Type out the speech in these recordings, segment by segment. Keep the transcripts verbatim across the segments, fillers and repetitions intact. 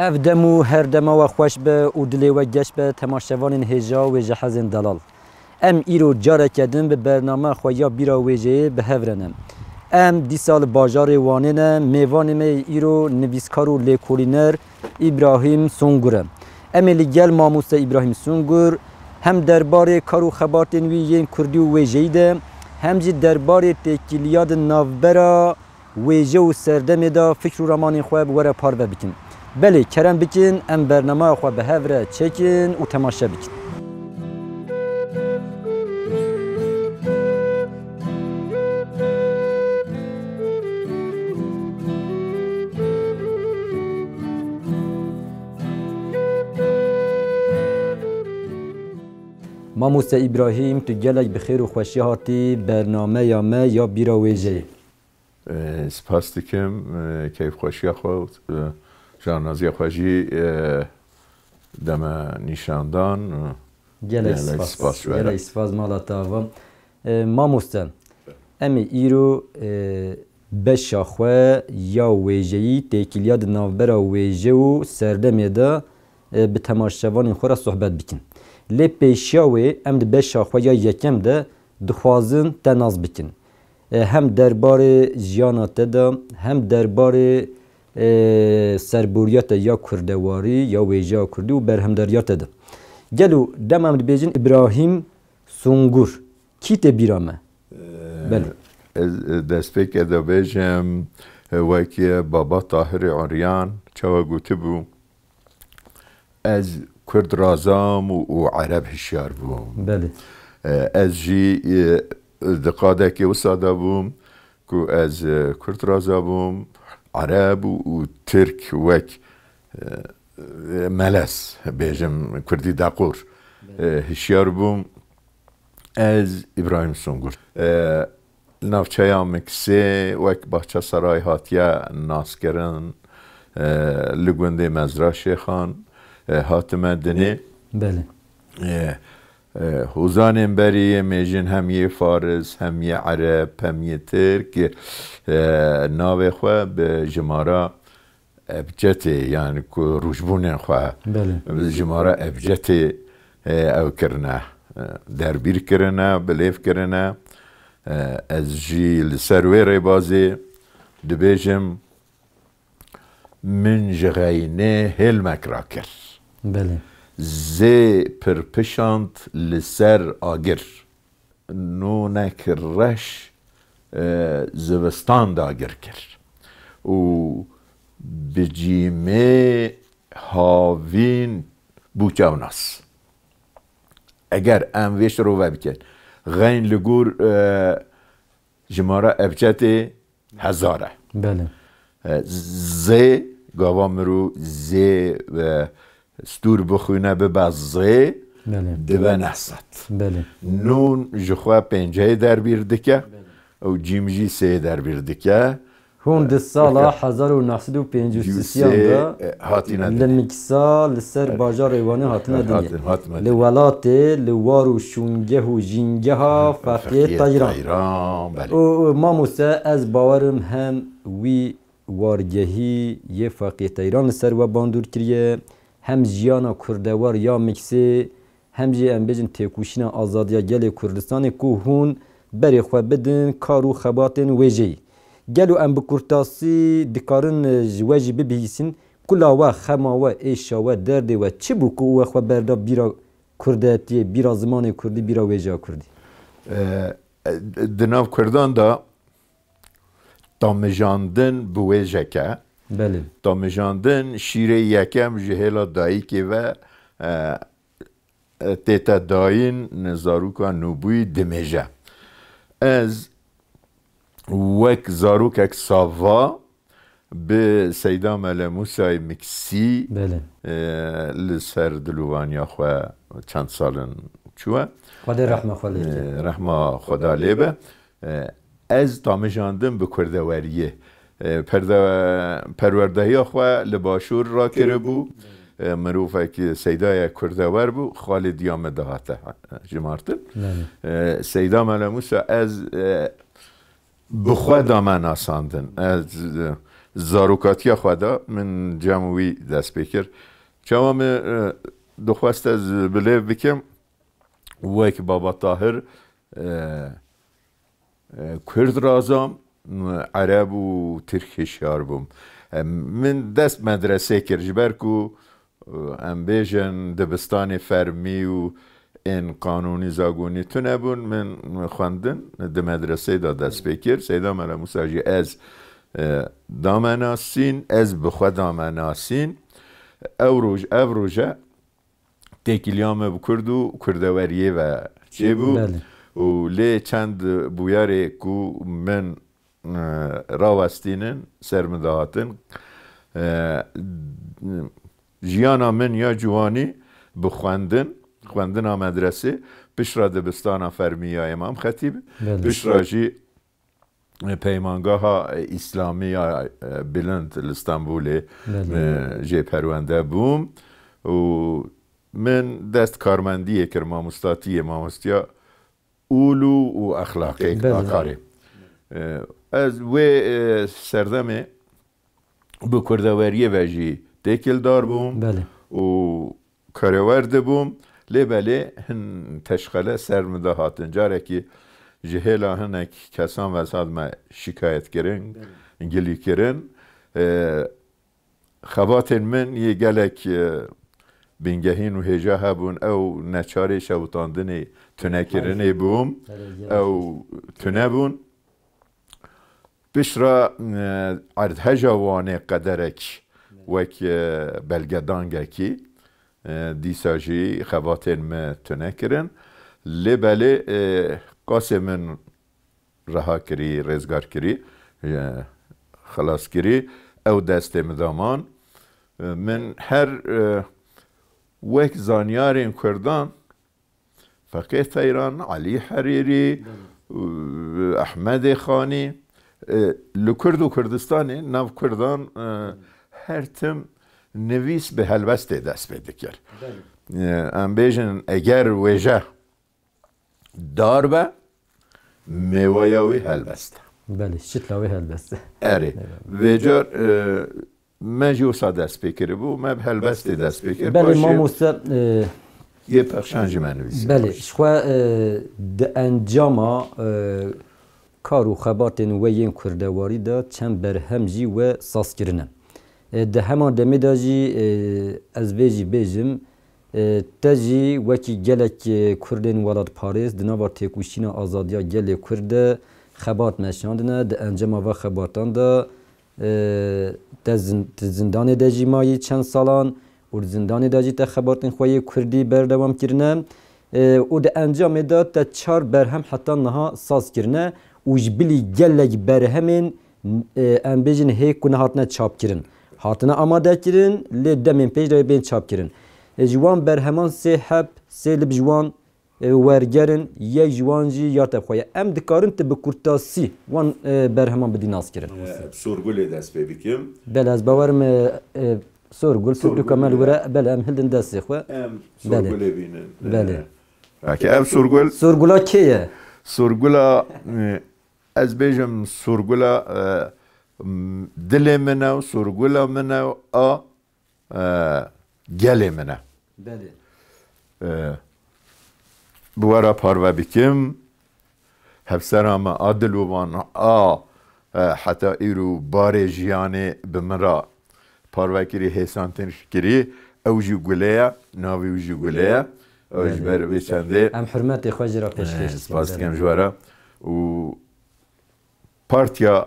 Ev dem û her dema we xweş be û dilê we geş be, temaşevanên hêja û wêjehezên delal. Em îro careke din bi bername xwe ya Bîra Wêjeyê bi hev re ne. Em dîsa li bajarê Wanê ne, mêvanê me yê îro nivîskar û lêkolîner Îbrahîm Sungur e. Em ê li gel mamoste Îbrahîm Sungur hem derbarê kar û xebatên wî yên kurdî û wêjeyî de, hem jî derbarê têkiliya di navbera wêje û serdemê de fikr û ramanên xwe bi we re parve bikin. Belê, kerem bikin, em bernameya xwe bi hev re çêkin û temaşe bikin. Mamoste Îbrahîm, tu gelek bi xêr û xweşî hatî bernameya me ya Bîra Wêjeyê. Ee, spas dikim, ee, keyfxweşiya xwe û, ee, şanaziya xwe jî, ee, deme nîşandan. Gelek Gelek spas. spas ji we re. Gelek spas mala te ava. Ee, mamoste, em ê îro, ee, beşa xwe ya wêjeyî, têkiliya di navbera wêje û serdemê de, ee, bi temaşevanên xwe re sohbet bikin. Lê pêşiya wê em di beşa xwe ya yekem de dixwazin te nas bikin. E, hem derbarê jiyana te de, hem derbarê, e, serboriya te ya kurdewarî, ya wêjeya kurdî û berhemdariya te de. Gelo dema em dibêjin Îbrahîm Sungur, kî tê bîra me? Belê. Ez, e, destpêkê de bêjim, e, wekî Baba Tahirê Uryan çawa gotibû, Ez Kurd razam û, û Ereb hişyar bûm. Belê. E, ez jî, e, di qadekê wisa de bûm ku ez, e, Kurd raza bûm, Ereb û, û Tirk wek, e, melez, bêjim Kurdî deqûr, Belê. e, hişyar bûm. Ez Îbrahîm Sungur. E, Navçeya Miksê wek Baxçesaray hatiye naskirin, e, li gundê Mezra Şêxan, e, hatime dinê. Belê. E, e, hozanên berî yê mêjin hem yê Faris, hem yê Ereb, hem yê Tirk, e, navê xwe bi jimara Ebcedê, yani ku rûjbûnên xwe Belê. bi jimara Ebcedê, e, ew kirine, e, derbîr kirine, bilêv kirine. E, ez jî li ser wê rêbazê dibêjim, min ji xeynê hêlmek rakir. Belê. Zê pirpişand li ser agir. Nûnek reş, e, zivistan dagir kir û bi cîmê havîn bû çewnas. Eger em vê şirove bikin, xeyn li gor, e, jimara ebcedê hezar e. Belê. E, zê, gava mirû zê, e, stûr bixwîne bibe zê, Belê. dibe neh sed. Belê. Nûn ji xwe pênceyê derbîr dike û cîm jî sê derbîr dike. Hûn di sala hezar û neh sed û pêncî û sê de e, hatine li dinê. Miksa, li ser bajarê Wanê hatine dinê. Hatin-, hatine Li dinê. welatê, li war û şûngeh û jîngeha Feqiyê Feqiyê Teyran. Teyran, belê. Û, û mamoste, ez bawerim hem wî wargehî yê Feqiyê Teyran li ser we bandor kiriye, hem jiyana kurdewar ya Miksê, hem jî em bêjin têkoşîna azadiya gelê Kurdistanê ku hûn berê xwe bidin kar û xebatên wêjeyî. Gelo em bi kurtasî dikarin ji we jî bibihîsin, kula we, xema we, êşa we, derdê we çi bû ku we xwe berda bîra kurdetiyê, bîra zimanê kurdî, bîra wêjeya kurdî? E, e, di nav kurdan de damijandin bi wêjeke. Belê. Damijandin şîrê yekem ji hêla dayikê ve, e, e, tête dayîn, zaroka nûbûyî dimêje. Ez wek zarokek sava bi Seyda Mele Mûsayê Miksî, Belê. e, li ser dilovaniya xwe çend sal in çûye. Xwedê rehma xwe lê bike. E, rehma Xweda lê be. E, ez damijandin bi kurdeweriyê. E, perde-, perwerdehiya xwe li Başûr rakiribû. E, mirovek Seydayek kurdewer bû, xalê diya min dihate jimartin. Belê. E, Seyda Mele Mûsa, ez, e, bi xwe dame nasandin. Ez, e, Zarokatiya xwe de min cem wî dest pê kir. Çawa min, e, dixwest ez bilêv bikim, wek Baba Tahir, e, e, Kurd razam, m, Ereb û Tirk hişyar bûm. E, min dest medresê kir, ji ber ku, e, em bêjin dibistanê fermî û ên qanûnî zagonî tune bûn, min xwendin di medresê de dest pê kir. Seyda Mela Musa jî ez, e, dame nasîn, ez bi xwe dame nasîn. Ew roj, ev roje têkiliya me bi Kurd û Kurdeweriyê ve çêbû. Belê. Û lê çend bûyerê ku min, e, rawestînin, ser min dihatin. E, jiyana min ya ciwanî bi xwendin, xwendina medresê, piştre dibistana fermî ya Îmam Xetîb, Belê. piştre jî, e, peymangaha, e, Îslamî ya, e, bilind li Stenbolê, Belê. e, jê perwende bûm û min dest karmendiyê kir, mamostatiyê, mamostiya ûlû û exlaqê Belê. akarê. E, ez wê, e, serdemê bi kurdeweriyê ve jî têkildar bûm Belê. û karewer dibûm. Lê belê hin teşxele ser min de hatin. Carekî ji hêla hinek kesan ve zad me şikayet kirin, Belê. gilî kirin. E, xebatên min yê gelek, e, bingehîn û hêja hebûn. Ew neçarê şewitandinê tunekirinê bûm. Belê, gelek Ew tune bûn. Piştre, e, erdheja Wanê qederek wek, e, belgedangekî, e, dîsa jî xebatên me tune kirin. Lê belê, e, qasê min reha kirî, rêzgar kirî, e, xilas kirî, ew destê min de man. E, min her, e, wek zanyarên Kurdan, Feqê Teyran, Elî Herîrî, Belê. Ehmedê Xanî, e, li Kurd û Kurdistanê nav Kurdan, e, her tim nivîs bi helbestê dest pê dikir. Belê. E, em bêjin eger wêje dar be, mêweya wî helbest e. Belê, şitla wî helbest e. Erê, Eyvallah. vêcar, e, me jî wisa dest pê kiribû, me bi helbestê dest pê kir. Belê, Paşê mamoste, e, yê pexşan jî me nivîsî. Belê, ji xwe, e, di encama, e, kar û xebatên we yên kurdewarî de çend berhem jî we saz kirine. E, di heman demê de jî, e, ez vê jî bêjim, e, te jî wekî gelek, e, Kurdên welatparêz di nava têkoşîna azadiya gelê Kurd de xebat meşandine. Di encama va xebatan de, e, te zin-, di zindanê de jî mayî çend salan û di zindanê de jî te xebatên xwe yê Kurdî berdewam kirine. E, û di encamê de te çar berhem heta niha saz kirine û ji bilî gelek berhemên, e, em bêjin hê ku nehatine çapkirin. Hatine amadekirin, lê demên pêş de bên çapkirin. E, ji wan berheman sê heb, sê li bi ji wan, e, wergerin, yek ji wan jî ya te xwe ye. Em dikarin tu bi kurtasî wan, e, berheman bidî naskirin. E, Sorgulê dest pê bikim. Belê, ez bawerim, e, e, Sorgul, Sorgul pirtûka me li ye. wir e, belê, em hildin destê xwe. Em Belê. Sorgulê bînin. Belê. E, Peki ev Sorgul? Sorgula kê ye? Sorgula, e, ez bêjim Sorgula, e, m, dilê min e, Sorgula min e, a, e, gelê min e. Belê. E, bi we re parve bikim, hevsera me a dilovan a, e, heta îro barê jiyanê bi min re parve kirî, hêsantin kirî, ew jî Gule ye, navê wî jî Gule ye. Ew ji Belê. ber vê çendê, Em hurmetê xwe jê re pêşkêş e, dikin. spas dikim ji we re. Û Partiya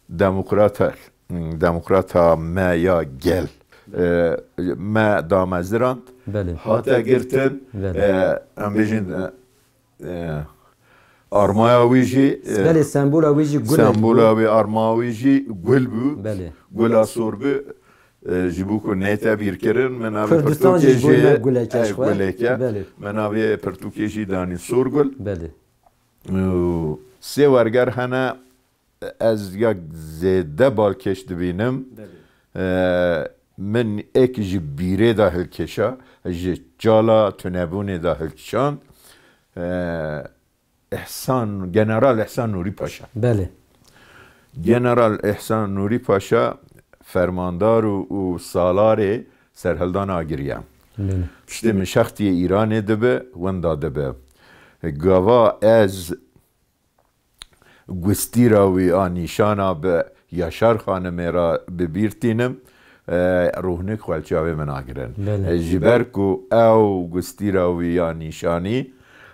Demokrata, Demokrata me ya Gel, e, me damezirand, Belê. hate girtin, Belê. e, em bêjin, e, e, armaya wî jî, e, Belê, sembola wî jî gul e. sembola wî, armaya wî jî gul bû, Belê. gula sor bû, e, ji bo ku neyte bîrkirin, me navê Kurdistan pirtûkê jî ji bo jî, me gulek e, e, ji xwe. gulek e. Belê. Me navê pirtûkê jî danî Sorgul. Belê. Û sê werger hene, ez ya zêde balkêş dibînim. Belê. E, min êk ji bîrê de hilkêşa, ji çala tunebûnê de hilkişand. E, Îhsan, General Îhsan Nûrî Paşa. Belê. General Îhsan Nûrî Paşa fermandar û, û salarê serhildana Agirî ye. Belê. Piştî min şextiyê Îranê dibe, winda dibe. Gava ez gustîra wî a nîşana bi Yaşar Xanimê re bi bîr tînim, e, rûhnik xwe li çavê min nagirin. Belê. E, ji ber ku ew gustîra wî ya nîşanî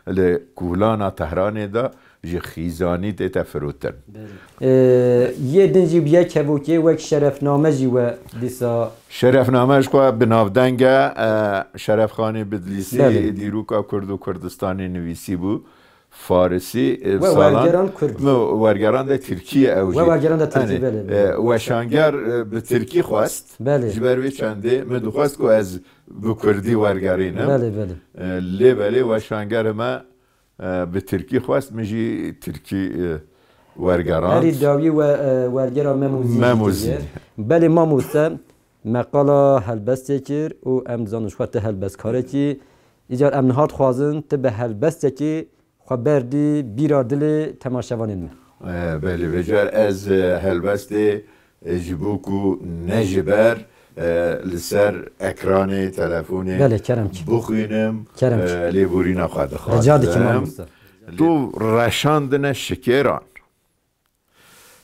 li Kuhlana Tehranê de ji xîzanî tête firotin. Belê. E, yê din jî bi yek hevokê wek şerefname jî we dîsa. Şerefname ji xwe bi navdeng e, e, Şerefxanê Bidlîsî, Belê. Dîroka Kurd û Kurdistanê nivîsî bû. Farisî, e, We salan wergeran Kurd. Mi wergeran de Tirkî ye ew We jî. wergeran de Tirkî, Hani, belê, belê. e, weşanger, e, bi Tirkî xwest. Belê. Ji ber wê çendê mi dixwest ku ez bi Kurdî wergerînim. Belê, belê. E, lê belê weşanger me, e, bi Tirkî xwest, min jî Tirkî, e, wergerand. Herî dawî we, e, wergera Mem û Zîn Mem û jî Zîn. kiriye. Belê mamoste, me qala helbestê kir û em dizanin ji xwe tu helbestkarekî. Îcar em niha dixwazin tu bi helbestekî xwe berdî bîra dilê temaşevanên me. E, belê, vêcar ez, e, helbestê, e, ji bo ku ne ji ber, e, li ser ekranê telefonê Belê, kerem ki. bixwînim, Kerem ki. e, lêborîna xwe dixwazim. Rica dikim, mamoste. Tu reşandine şikêran.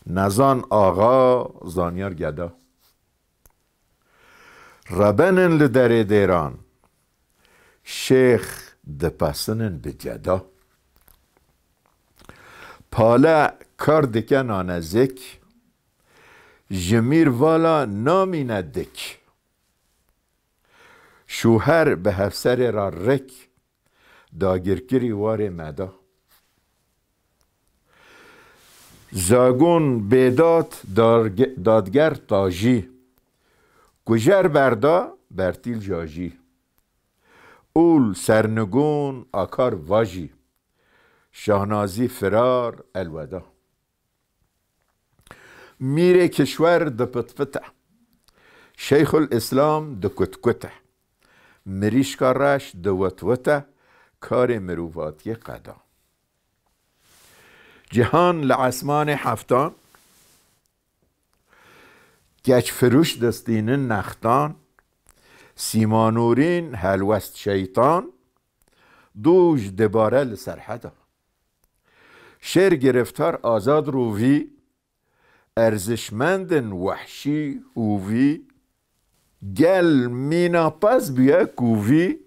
Nezan axa, zanyar geda. Rebenin li derê dêran, şêx dipesinin bi ceda. Pale kar dike nanezik, ji mîr vala namîne dik. Şûher bi hevserê re rik, dagirkirî warê me da. Zagon bêdad darge-, dadger tajî. Kujer berda bertîl jajî. Ûl sernigon akar vajî. Şahnazî firar elweda. Mîrê kişwer dipitpite. Şeyxul Îslam dikutkute. Mirîşka reş diwitwite. Karê mirovatiyê qeda. Cihan li esmanê heftan. Keç firûş distînin nextan. Sîmanûrîn helwest şeytan. Dûj dibare li serheda. Şêr giriftar azad rûvî, erzişmendin wehşî hûvî, gel mîna pez bûye kûvî,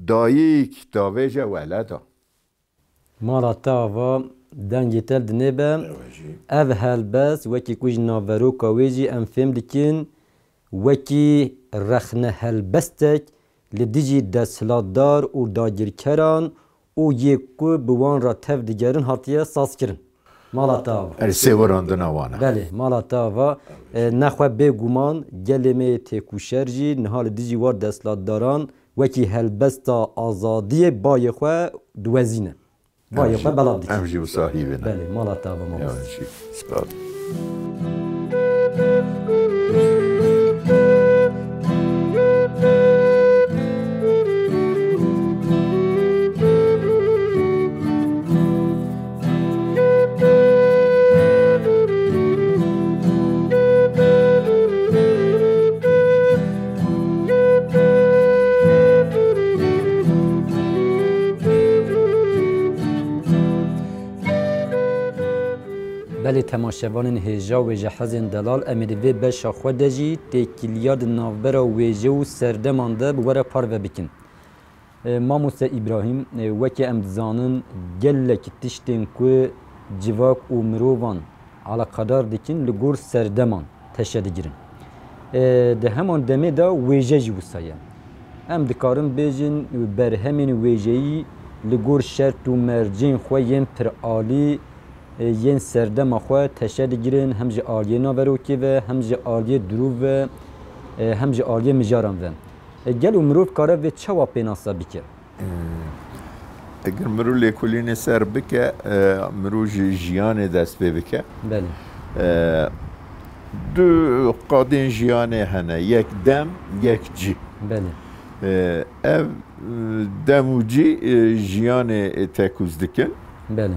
dayîk davêje weleda. Mala te ava, dengê te li dinê be. Ew jî. Ev helbest wekî ku ji naveroka wê jî em fêm dikin, wekî rexne helbestek li dijî desthilatdar û dagirkeran û yê ku bi wan re tev digerin hatiye sazkirin. Mala te ava. Erê sêwirandina wan e. Belê, mala te ava. E, nexwe bêguman gelê me yê têkoşer jî niha li dijî war desthilatdaran wekî helbesta azadiyê bayê xwe diwezîne. Bayê Em xwe jî, belav dikin. Em jî wisa hîvî ne. Belê, mala te ava mamoste. Em jî. Spas. Belê temaşevanên hêja û wêjehezên delal, em ê di vê beşa xwe de jî têkiliya di navbera wêje û serdeman de bi we re parve bikin. E, Mamoste Îbrahîm, e, weke em dizanin, gelek tiştên ku civak û mirovan eleqedar dikin, li gor serdeman teşe digirin. E, di heman demê de wêje jî wisa ye. Em dikarin bêjin, berhemên wêjeyî li gor şert û mercên xwe yên piralî, e, yên serdema xwe teşe digirin, hem ji aliyê naverokê ve, hem ji aliyê dirûv ve, e, hem ji aliyê mijaran ve. E, gelo mirov kare vê çawa pênasa bike? Eger mirov lêkolînê ser bike, e, mirov ji jiyanê dest pê bike. Belê. E, du qadên jiyanê hene, yek dem, yek cî. Belê. E, ev, e, dem û cî, e, jiyanê, e, tekûz dikin. Belê.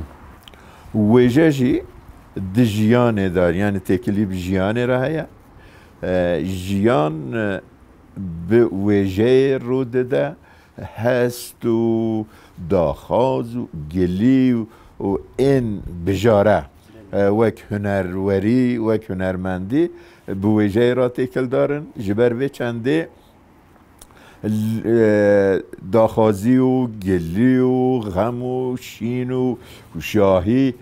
Wêje jî Di jiyanê de, yani têkilî bi jiyanê re heye. E, jiyan, e, bi wêjeyê rû dide, hest û daxwaz û gilî û, û ên bijare, e, wek hunerwerî, wek hunermendî bi wêjeyê re têkildar in. Ji ber vê çendê l-, e, daxwazî û gilî û xem û şîn û, û şahî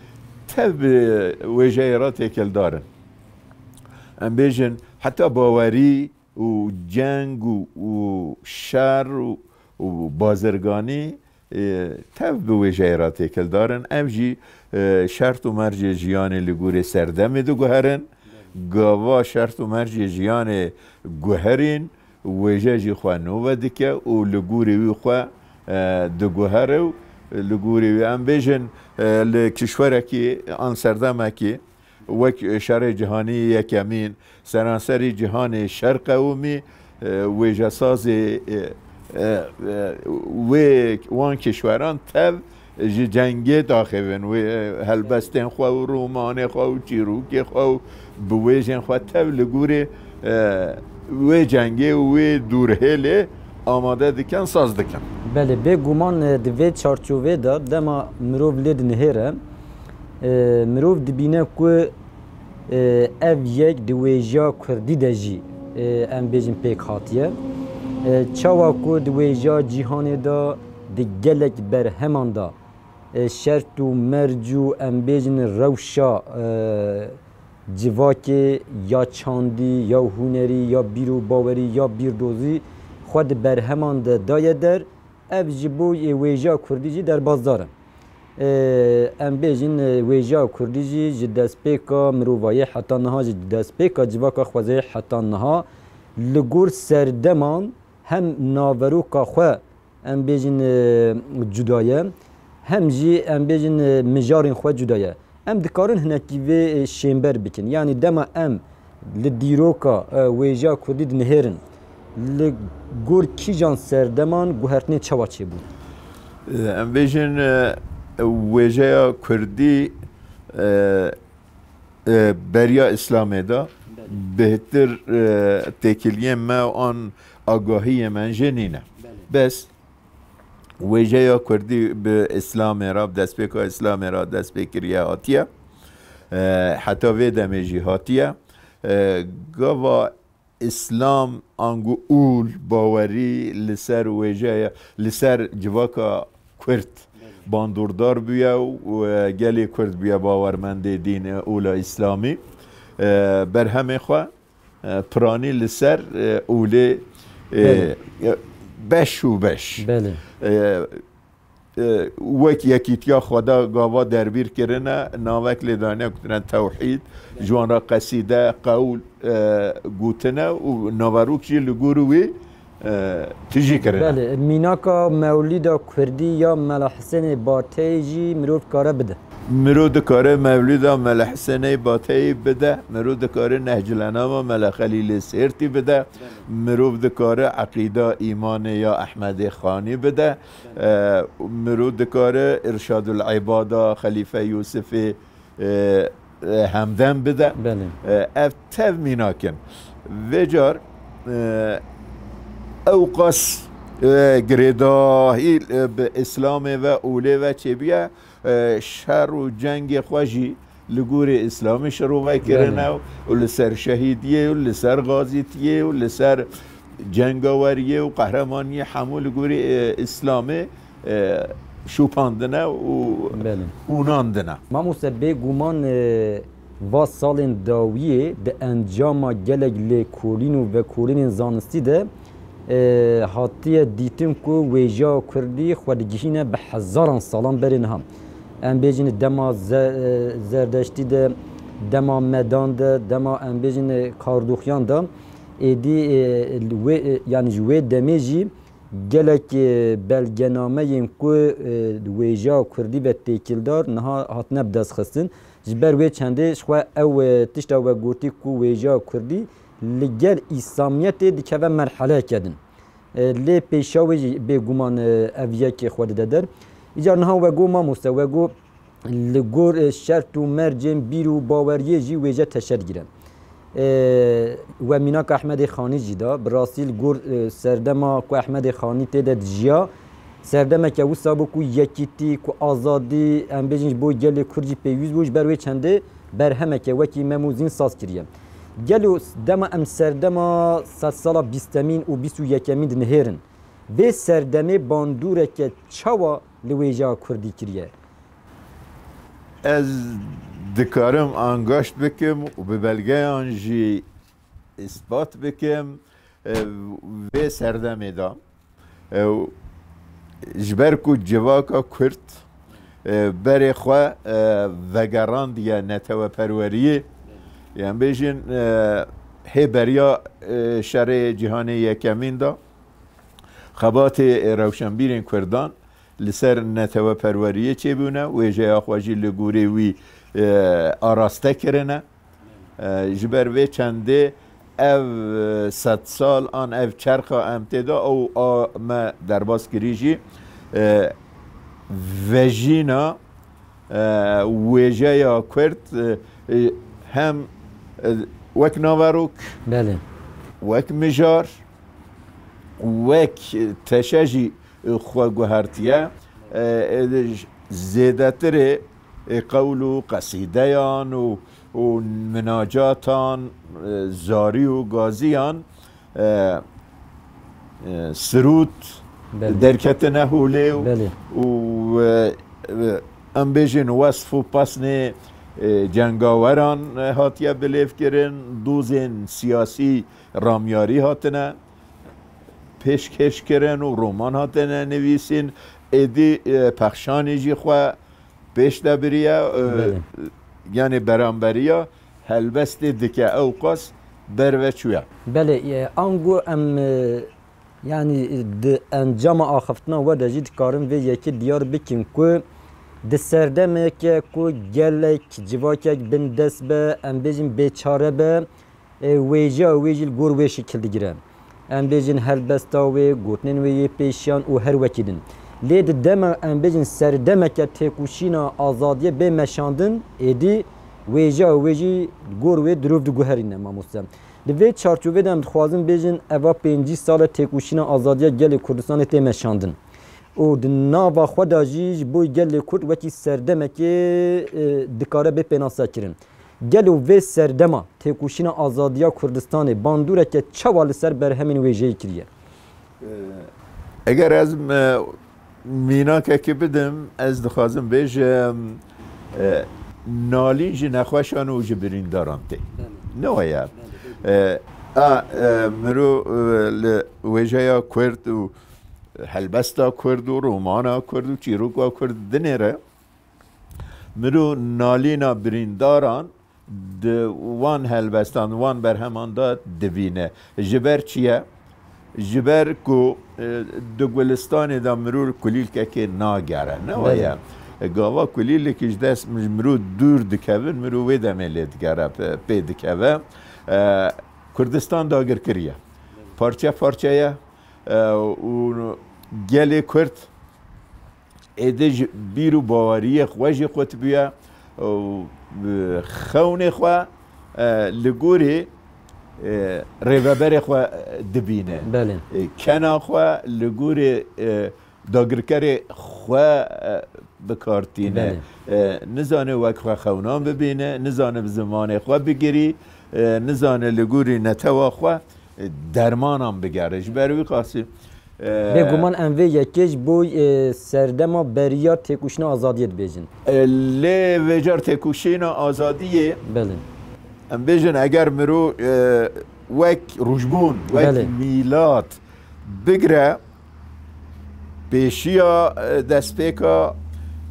tev bi wêjeyê re têkildar in. Em bêjin heta bawerî û ceng û, û şer û, û bazirganî, e, tev bi wêjeyê re têkildar in. Ev jî, e, şert û mercê jiyanê li gorî serdemê diguherin. Gava şert û mercê jiyanê guherîn, wêje jî xwe nûve dike û li gorî wî xwe, e, diguhere û li gorî wî em bêjin, e, li kişwerekî an serdemekî wek şerê cîhanî yekemîn, seranserî cîhanê şer qewimî, e, wêjesazê, e, e, e, wê, wan kişweran tev ji cengê daxivin, wê, e, helbestên xwe û romanê xwe û çîrokê xwe û bi wêjên xwe tev li gorî, e, wê cengê û wê dûrhêlê amade dikin, saz dikin. Belê, bêguman, e, di vê çarçovê de dema mirov lê dinihêre, e, mirov dibîne ku, e, ev yek di wêjeya kurdî de jî, e, em bêjin pêk hatiye. E, çawa ku di wêjeya cîhanê de di gelek berheman de, e, şert û merc û em bêjin rewşa, e, civakê ya çandî, ya hunerî, ya bîr û bawerî, ya bîrdozî xwe di berheman de daye der, ev ji bo yê wêjeya kurdî jî derbasdar e. E, em bêjin, e, wêjeya kurdî jî ji destpêka mirovayê heta niha, ji destpêka civaka xwezayê heta niha li gor serdeman hem naveroka xwe em bêjin, e, cuda ye, hem jî em bêjin, e, mijarên xwe cuda ye. Em dikarin hinekî vê, e, şênber bikin. Yanî dema em li dîroka, e, wêjeya kurdî dinihêrin, li gor kîjan serdeman guhertinê çawa çêbûn? E, em bêjin, e, wêjeya kurdî, e, e, beriya Îslamê de bêhtir, e, têkiliyên me an agahiyê me jê nîne. Bes wêjeya kurdî bi Îslamê re, bi destpêka Îslamê re dest pê kiriye hatiye. E, heta vê demê jî hatiye. E, gava Îslam ango ûl, bawerî li ser wêjeya, li ser civaka Kurd bandordar bûye û, e, gelê Kurd bûye bawermendê dîn, e, ûla Îslamî. E, berhemê xwe, e, piranî li ser, e, ûlê, e, Belê. e, beş û beş. Belê. E, e, wek yekîtiya Xweda gava derbîr kirine, navek lê dane gotine tewhîd, ji wan re qesîde, qewl, e, gotine û naverok jî li gor wî, e, tijî kirine. Belê, mînaka mewlîda kurdî ya Mela Hisênê Bateyê jî mirov kare bide. Mirov dikare mewlîda Mela Hisênê Bateyê bide, mirov dikare Nehcul Enama Mela Xelîlê Sêrtî bide, mirov dikare eqîda îmanê ya Ehmedê Xanî bide. E, mirov dikare Irşadul Îbada Xelîfe Yûsifê, e, e, Hemdem bide. Belê. E, ev tev mînak in. Vê car, e, ewqas, e, girêdahî, e, bi Îslamê ve ûlê ve çêbûye, e, şer û cengê xwe jî li gorî Îslamê şirove kirine Belê. û li ser şehîdiyê û li ser gazîtiyê û li ser cengaweriyê û qehremaniyê hemû li gorî, e, Îslamê, e, şopandine û Belê. hûnandine. Mamoste, bêguman, e, va salên dawiyê di encama gelek lêkolîn û vekolînên zanistî de, e, hatiye dîtin ku wêjeya kurdî xwe digihîne bi hezaran salan berê niha. Em bêjin dema Ze-, e, Zerdeştî de, dema Medan de, dema em bêjin, e, Kardoxiyan de, êdî, e, wê, e, yanî ji wê demê jî gelek, e, belgenameyên ku, e, wêjeya kurdî ve têkildar niha hatine bi dest xistin. Ji ber wê çendê ji xwe ew, e, tişta we gotî ku wêjeya kurdî li gel îsamiyetê dikeve merheleyeke din. E, lê pêşa wê jî bêguman, e, ev yekê xwe dide der. Îcar niha we got mamoste, we got li gor, e, şert û mercên bîr û baweriyê jî wêje teşe digire. E, we mînak Ehmedê Xanî jî da. Bi rastî li gor, e, serdema ku Ehmedê Xanî tê de dijiya, serdemeke wisa bû ku yekîtî, ku azadî, em bêjin ji bo gelê Kurd jî pêwîst bû, ji ber wê çendê berhemeke wekî Mem û Zîn saz kiriye. Gelo dema em serdema sedsala bîstemîn û bîst û yekemîn dinihêrin, vê serdemê bandoreke çawa li wêjeya Kurdî kiriye? Ez dikarim angaşt bikim û bi belgeyan jî îspat bikim, e, vê serdemê de. E, ji ber ku civaka Kurd, e, berê xwe, e, vegerandiye neteweperweriyê, yan bêjin, e, hê beriya, e, şerê cîhanê yekemîn de, xebatê rewşenbîrên Kurdan li ser neteweperweriyê çêbûne, wêjeya xwe jî li gorî wî, e, araste kirine. E, ji ber vê çendê ev, e, sedsal an ev çerxa em tê de ew a me derbas kirî jî, e, vejîna, e, wêjeya Kurd, e, e, hem, e, wek naverok, Belê. wek mijar, wek teşe jî xwe guhertiye. E, e, zêdetirê, e, qewl û qesîdeyan û, û minacatan, e, zarî û gaziyan, e, e, sirût Belê. derketine holê û, Belê. û, e, e, em bêjin wesf û pesnê, e, cengaweran, e, hatiye bilêvkirin, dozên siyasî ramyarî hatine pêşkêş kirin û roman hatine nivîsîn. Êdî, e, pexşanî jî xwe pêş de biriye, e, Belê. yanî beramberiya helbestê dike ewqas derve çûye. Belê, e, ango em, e, yanî di encama axiftina we de jî dikarin vê yekê diyar bikin ku di serdemeke ku gelek civakek bindest be, em bêjin bêçare be, e, wêjeya wê jî li gor wê şikil digire. Em bêjin helbesta wê, gotinên wê yê pêşiyan û her wekî din. Lê di dema em bêjin serdemeke têkoşîna azadiyê bê meşandin, êdî wêjeya wê jî li gor wê dirov diguherîne mamoste. Di vê çarçovê de em dixwazin bêjin eva pêncî sal e têkoşîna azadiya gelê Kurdistanê tê meşandin. Û di nava xwe de jî ji bo gelê Kurd wekî serdemekê, e, dikare bê pênasekirin. Gelo vê serdema têkoşîna azadiya Kurdistanê bandoreke çawa li ser berhemên wêjeyî kiriye? Eger ez, e, mînakekê bidim, ez dixwazim bêjim, e, nalîn ji nexweşan û ji birîndaran tê. Belê. Ne weye? Belê, belê. E, a, e, miro, e, li wêjeya Kurd û helbesta Kurd û romana Kurd û çîroka Kurd dinêre, miro nalîna birîndaran di wan helbestan, wan berheman de dibîne. Ji ber çi ye? Ji ber ku, e, di gulistanê de mirûr kulîlkekê nagere, ne weye? Belê. Gava kulîlekî ji dest mirû dûr dikevin, mirû wê demê lê digere, pê, pê dikeve. E, Kurdistan dagir kiriye. Parçe parçe ye. E, û gelê Kurd êdî ji bîr û baweriyê xwe jî qut bûye û, e, xewnê xwe, e, li gorî, e, rêveberê xwe, e, dibîne. Belê. E, kena xwe li gorî, e, dagirkerê xwe, e, bi kar tîne. Belê. E, nizane wek xwe xewnan bibîne, nizane bi zimanê xwe bigirî, e, nizane li gorî netewa xwe, e, dermanan bigere. Ji ber wî qasî, e, Bêguman em vê yekê ji bo, e, serdema beriya têkoşîna azadiyê dibêjin. E, lê vêcar têkoşîna azadiyê, Belê. em bêjin eger mirov, e, wek rojbûn, wek Belê. mîlat bigire, pêşiya, e, destpêka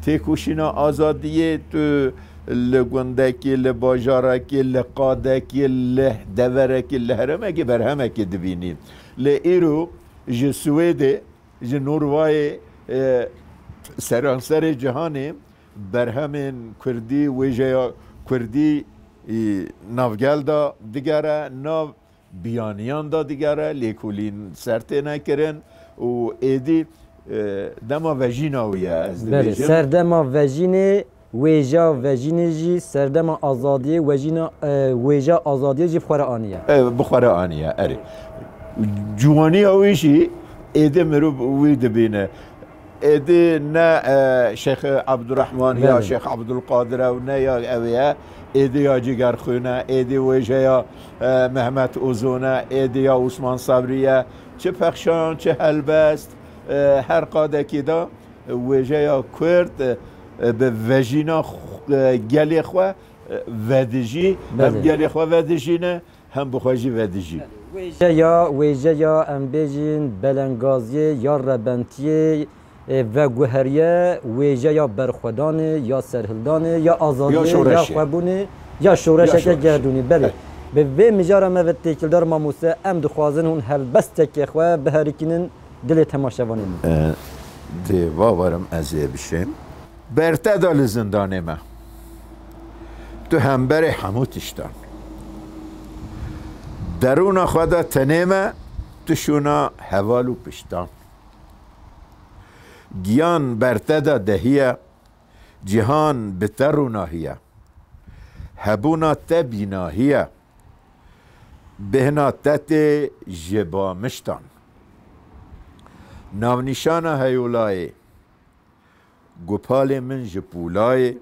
têkoşîna azadiyê tu li gundekî, li bajarekî, li qadekî, li deverekî, li herêmekî berhemekî dibînî. Lê îro ji Swêdê, ji Norwayê, e, seranserê cihanê berhemên kurdî, wêjeya kurdî, e, navgel de digere, nav biyaniyan de digere, lêkolîn ser têne kirin û êdî, e, dema vejîna wî ye, ez Belê, dibêjim. Serdema vejînê Wêja vejînê jî serdema azadiyê, wejîna, e, wêja azadiyê jî bi xwe re aniye. E, bi xwe re aniye, erê. Ciwaniya wî jî êdî mirov wî dibîne. Êdî ne, e, Şêx Ebdurrehman ya Belê. Şêx Ebdulqadir e û ne ya ew ê ye. Êdî ya Cigerxwîn e, êdî wêjeya, e, Mehmet Uzun e, êdî ya Osman Sabrî ye. Çi pexşan, çi helbest, e, her qadekî de wêjeya Kurd, e, bi vejîna xw-, e, gelê xwe, e, vedijî, hem Belê. Gelê xwe vedijîne, hem bi xwe jî vedijî. Wêjeya, wêjeya em bêjin belengaziyê ya rebentiyê, e, veguheriye, wêjeya berxwedanê, ya serhildanê, ya azadiyê, Ya ya şoreşê. Xwebûnê, ya şoreşeke Ya şoreşê. Gerdûnî. Belê. Evet. Bi vê mijara me ve têkildar mamoste, em dixwazin hûn helbestekê xwe biherikînin dilê temaşevanê min. E, dê bawerim ez ê bişêm. Berte da li zindanê me. Tu hemberê hemû tiştan. Derûna xwe de tenê me, tu şûna heval û piştan. Giyan berte de dehiye, cîhan bi te rûnahî ye. Hebûna te bînahî ye. Bêhna te tê ji bamiştan. Navnîşana heyolayê, gupalê min ji pûlayê,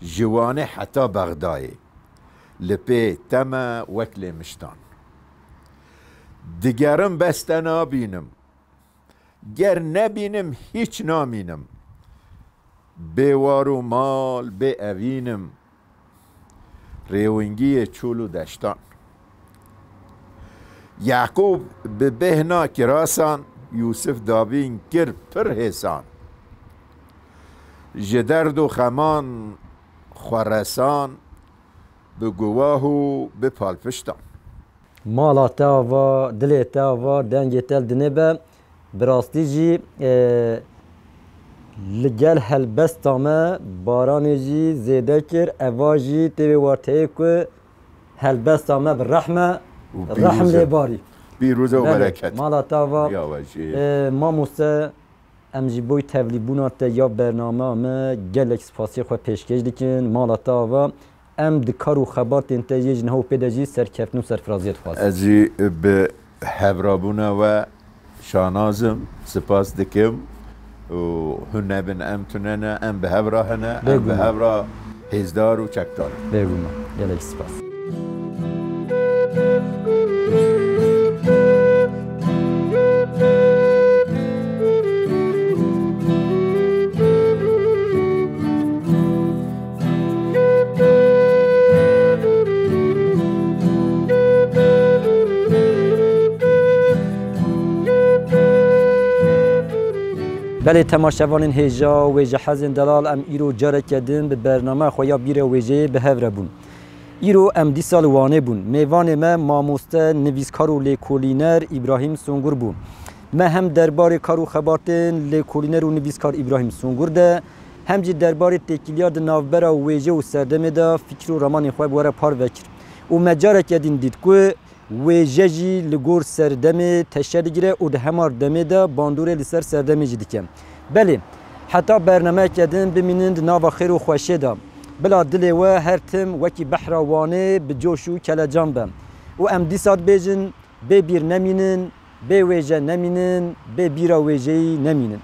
ji Wanê heta Bexdayê, li pê te me wek lê miştan. Digerim bes te nabînim, ger nebînim hîç namînim. Bê war û mal, bê evînim, rêwingiyê çûl û deştan. Yaqûb bi bêhna kirasan, Yûsif dabîn kir pir hêsan. Ji derd û xeman xweresan, bi guwah û bi palpiştan. Mala te ava, dilê te ava, dengê te li dinê be. Bi rastî jî, e, li gel helbesta me baranê jî zêde kir. Eva jî tê wê warteyê ku helbesta me bi rehm e, Û rehm pîroz e. Lê barî. Pîroz e û Belê, bereket. Mala te ava. Ya we jî. E, mamoste, em ji bo tevlîbûna te ya bernama me gelek spasiyê xwe pêşkêş dikin. Mala te ava. Em di kar û xebatên te yê ji niha û pê de jî serkeftin û serfiraziyê dixwazin. Ez jî bi hevrabûna we şanaz im, spas dikim û hûn nebin em tune ne, em bi hev re hene, em bi Bêguman. Hev re hêzdar û çekdar in. Bêguman. Gelek spas. Belê temaşevanên hêja, wêjehezên delal, em îro careke din bi bernameya xwe ya Bîra Wêjeyê bi hev re bûn. Îro em dîsa li Wanê bûn. Mêvanê me mamoste, nivîskar û lêkolîner Îbrahîm Sungur bû. Me hem derbarê kar û xebatên lêkolîner û nivîskar Îbrahîm Sungur de, hem jî derbarê têkiliya di navbera wêje û serdemê de fikir û ramanên xwe bi we re parve kir. Û me careke din dît ku wêje jî li gor serdemê teşe digire û di hemar demê de bandorê li ser serdemê jî dike. Belê, heta bernameyeke din bimînin di nava xêr û xweşê de. Bila dilê we her tim wekî behra Wanê bi coş û kelecan be. Û em dîsa dibêjin, bê bîr nemînin, bê wêje nemînin, bê bîra wêjeyî nemînin.